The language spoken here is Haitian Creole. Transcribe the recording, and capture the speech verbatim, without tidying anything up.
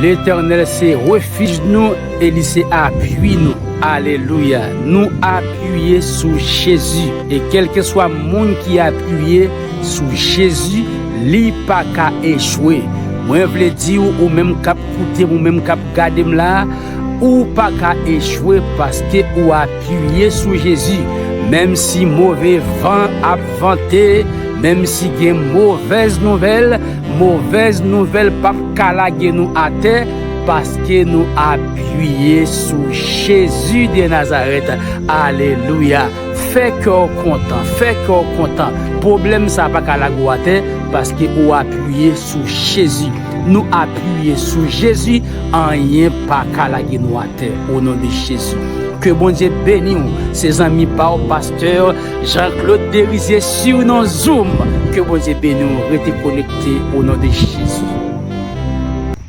Letènèl se refij nou e li se apui nou. Alelouya. Nou apiye sou Jezi. E kèlkeswa moun ki apiye sou Jezi, li pa ka echwe. Mwen vle di w, ou menm k ap koute m, ou menm k ap gade m la, ou pa ka echwe paske ou apiye sou Jezi. Menm si move van ap vante, menm si gen movèz nouvèl, movèz nouvèl p ap ka lage nou atè, paske nou apiye sou Jezi de Nazarèt. Alelouya! Fè kè w kontan, fè kè w kontan. Pwoblèm sa a pa ka lage w atè, paske ou apiye sou Jezi. Nou apiye sou Jezi, anyen pa ka lage nou atè, o non de Jezi. Ke Bondye beni w, se zanmi pa w, pastè Jean Claude Derizier, sur nan Zoom. Ke Bondye beni w, rete konekte, o non de Jezi.